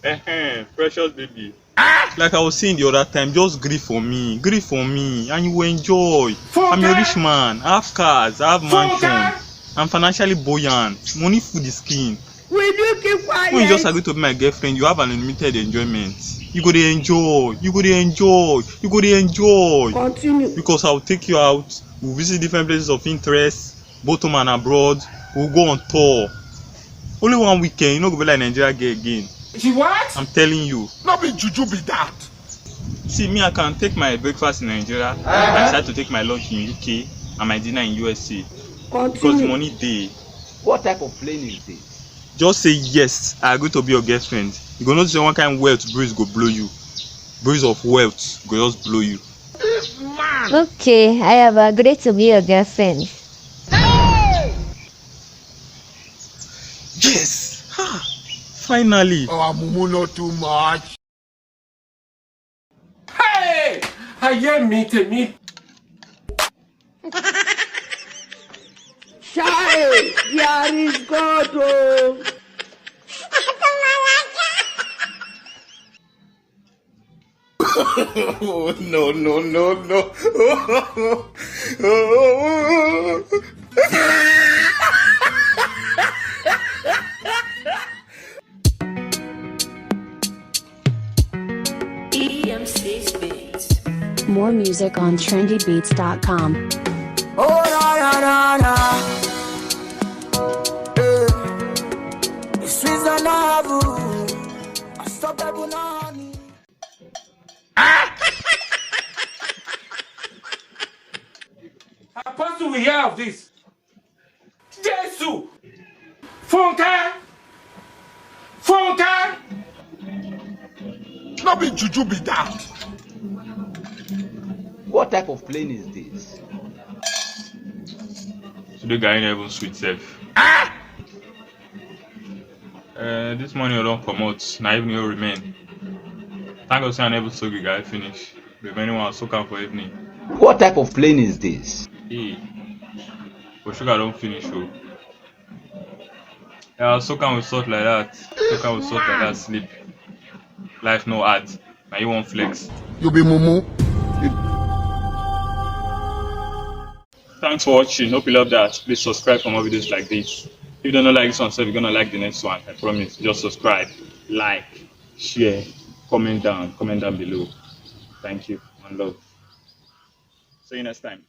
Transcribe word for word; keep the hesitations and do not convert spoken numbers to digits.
Ehem, precious baby. Like I was saying the other time, just gree for me, gree for me, and you will enjoy. I'm a rich man, I have cars, I have mansion, I'm financially buoyant, money full the skin. Will you keep quiet? When you just agree to be my girlfriend, you have an unlimited enjoyment. You go dey enjoy, you go dey enjoy, you go dey enjoy. Continue. Because I will take you out, we'll visit different places of interest, both home and abroad. We'll go on tour. Only one weekend, you no go be like Nigeria girl again. She what? I'm telling you. No be juju be that. See, me, I can take my breakfast in Nigeria. I decide to take my lunch in U K and my dinner in U S A. Because the money dey. What type of plane is this? Just say yes, I agree to be your girlfriend. You go notice say one kind wealth breeze go blow you. Breeze of wealth go just blow you. This man. Okay, I have agreed to be your girlfriend. Yes! Ha! Finally! Our mumu not too much. Hey! Ayé mi tèmi. Chai, there is God o. Oh, no, no, no, no. E M C's Beats. More music on trendy beats dot com. Oh, na, na, na, na. Eh. The Swiss are not. I stop everyone on. Apostle, we hear of this. Jesus! Funke! Funke! No be juju be that. What type of plane is this? Today, guy, never sweet self. Ah! Uh, this morning I don comot, na evening wey remain. Thank God say I never soak the guy finish. Remaining one, soak am for evening. What type of plane is this? Hey, for sugar don finish o. Yeah, soak am with salt like that. Soak am with salt like that. Sleep. Life no hard. Na you wan flex. You be mumu. Thanks for watching. Hope you love that. Please subscribe for more videos like this. If you don't like this one, so you're gonna like the next one. I promise. Just subscribe, like, share, comment down, comment down below. Thank you and love. See you next time.